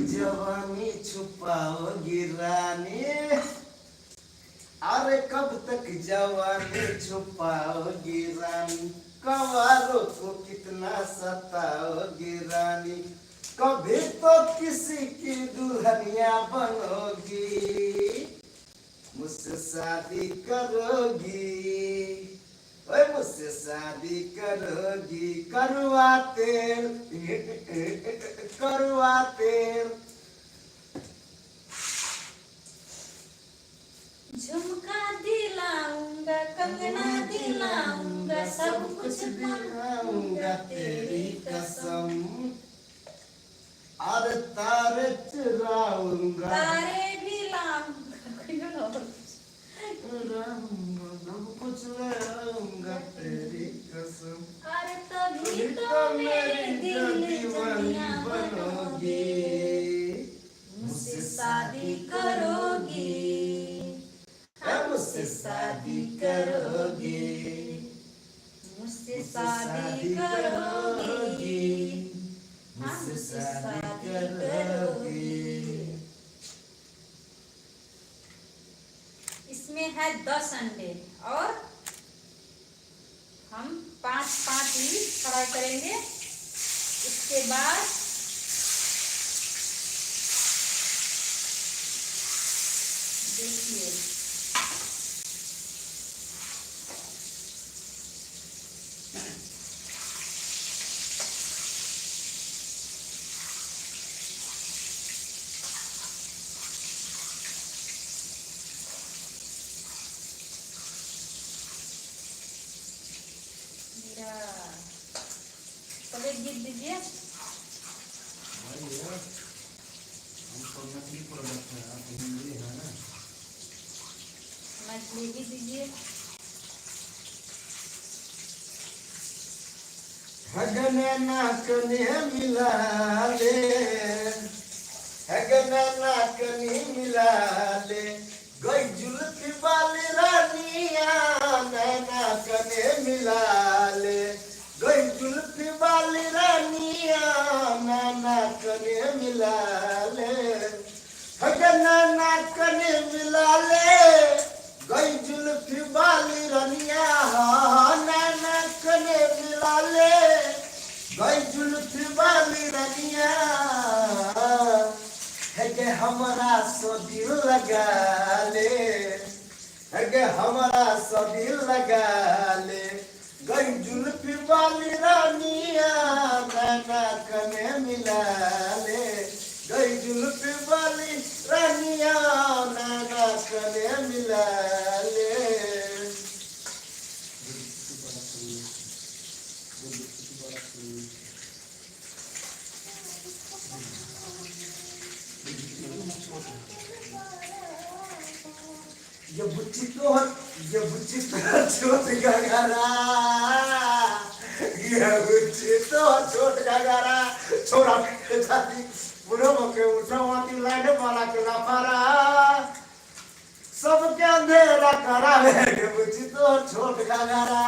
जवानी छुपाओगी रानी, अरे कब तक जवानी छुपाओगी रानी, कंवारों को कितना सताओगी रानी, कभी तो किसी की दुल्हनिया बनोगी, मुझसे शादी करोगी, ओए मुझसे शादी करोगी, करुआ तेल करुआ तेल। झुमका दिलाऊंगा, कंगना दिलाऊंगा, सब कुछ दिलाऊंगा तेरी कसम, अरे तारे चुराऊंगा, तारे भी लाऊंगा, सब कुछ ले आऊंगा तेरी कसम, अरे तभी तो मेरे दिल दीवानी जनिया बनोगी, बनोगे, मुझसे शादी करोगी, है मुझसे शादी करोगी, मुझसे मुझसे शादी शादी करोगी, करोगी, हाँ मुझसे मुझसे शादी शादी करोगी। करोगी। इसमें है 10 अंडे और हम 5 5 ही फ्राई करेंगे। इसके बाद देखिए मेरा तब एक गीत दीजिए। भाई यार, हम तो मछली प्रोडक्ट है, आप हिंदी है ना। मछली भी दीजिए। हगने नाकने मिला ले, हगने नाकने मिला ले, गई जुल्फी वाली रानिया, नैना कने मिला ले, गई जुल्फी वाली रानिया, नैना कने मिला ले, हगने नाकने मिला ले, गई जुल्फी वाली रानिया, नैना कने मिला ले, गई जुल्फी वाली रानिया, है के हमरा सो दिल लगा ले, है के हमरा सो दिल लगा ले, गई जुल्फी वाली रानिया, नैना कने मिला ले, गई जुल्फी वाली रानिया, नैना कने मिला ले। ये बुच्ची तो, ये बुच्ची तो छोट घघरा, ये बुच्ची तो छोट घघरा, छोरा जाती बुढ़ो के उठो लाइन वाला के लाफारा, सबके अंधेरा करावे, ये बुच्ची तो छोट घघरा।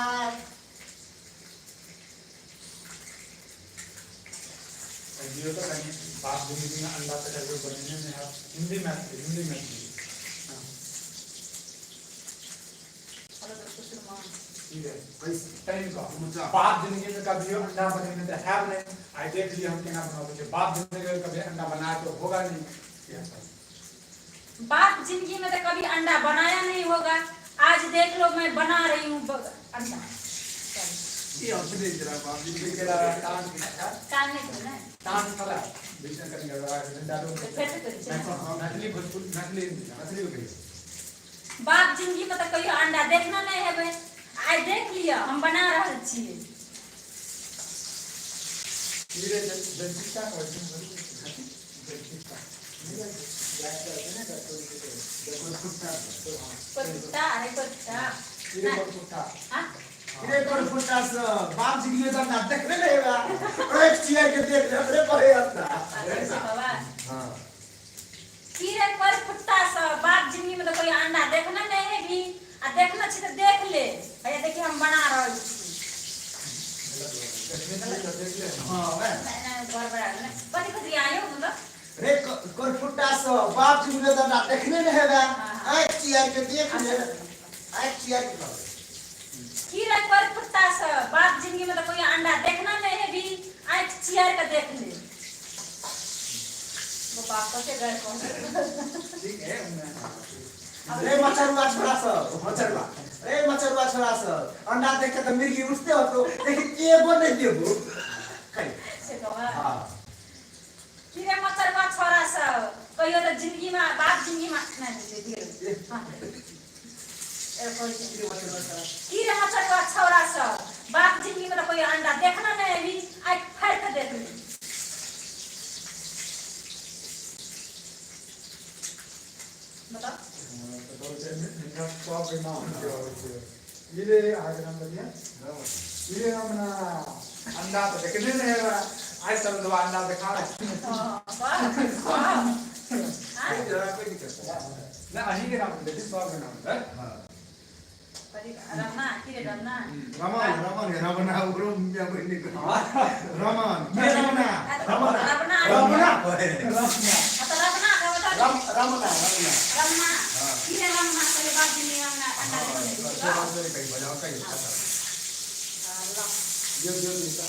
ये तो कहीं बाप जिंदगी में अंडा से करके बनेंगे में आप हिंदी में, हिंदी में। हाँ ठीक है, टाइम का बाप जिंदगी में कभी अंडा बनेंगे तो है नहीं, आई देख लिया हम केना बनावे, बाप जिंदगी में कभी अंडा बनाया तो होगा नहीं। बाप जिंदगी में तो कभी अंडा बनाया नहीं होगा, आज देख लो मैं बना रही हूँ अंडा। ये अपने जरा बाप जिंदगी के टांग टांग नहीं खोलना है, टांग खोला बीच में करेंगे डालो। फिर से करिए। मैथिली भोजपुरी, मैथिली हिंदी, मैथिली में करिए। बाप जिंदगी में तो कहियो अंडा देखना नहीं है भाई, आज देख लिया हम बना रहा छिए। धीरे जलजीता और जलजीता कुत्ता अरे कुत्ता धीरे कुत्ता, हां रे कोन फुटा से बाप जिंदगी में तो अंडा देखने नहीं बा, एक चिया के देख ले रे परे आता। हां कीड़े पर फुट्टा से बाप जिंदगी में तो कोई अंडा देखना नहीं है भी, आ देखना छी तो देख ले भैया, देखिए हम बना रहल छी। हां नहीं नहीं बड़ बड़ा नहीं कथि कथि आयो मतलब रे करफुट्टा सब बाप जिंदगी में तो अंडा देखने नहीं हेबे, आँखि चियार के देख ले, आँखि चियार के कहबै। की रे करफुट्टा सब, बाप जिंदगी में तो कोई अंडा देखना नहीं है भी, आँखि चियार के देख ले। बाप कते गैर कहै। ठीक है। रे मचरुआ छोरा सब, मचरुआ, रे मचरुआ छोरा सब, अंडा देख के तो मिर्गी उठते होतो, लेकिन एगो नहीं देबो। कहि। से कहबै। हाँ। की रे मचरुआ छोरा सब, कहियो तऽ जिंदगी में बाप जिंदगी में नहीं धीरे। हाँ। ए कहै छै। की रे मचरुआ छोरा? की रे मचरुआ छोरा सब, बाप जिंदगी में तो कोई अंडा देखना नहीं अभी, आँखि फाड़ि के देख ले। बताओ। सब के नाम के आबै छै। ई रे अहाँके नाम बतिया? ई रे हमरा अंडा तऽ देखने नहि हेबा, आइ सब लोग अंडा देखा हाँ, वाह, वाह। हाँ? कोई दिक्कत नहीं। नहि, अहीं के नाम देखी, सबके नाम है। हाँ। कथी रमना? की रे रमना? रमन, रमन, रमना, ओकरो मियाँ बहिनी के। रमन, के रमना? रमना। रमना। रमना कहै। हाँ, तऽ रमना कहबै तऽ रमना, रमना। रमना। हाँ। की रे रमना, कहियो बाप जिंदगी रमना अंडा हाँ, देखने से बात नहीं कही, बजाओ कही, खत्म। दियौ दियौ दियौ।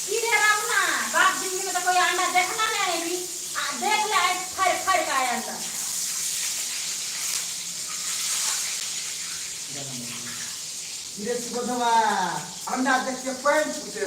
की रे रमना, बाप जिंदगी में तो कोई अंडा देखना नहीं अभी, आ देख ले आइ फाड़ि फाड़ि के आय अंडा। की रे सुबोधवा, अंडा देख के पानि छूटे।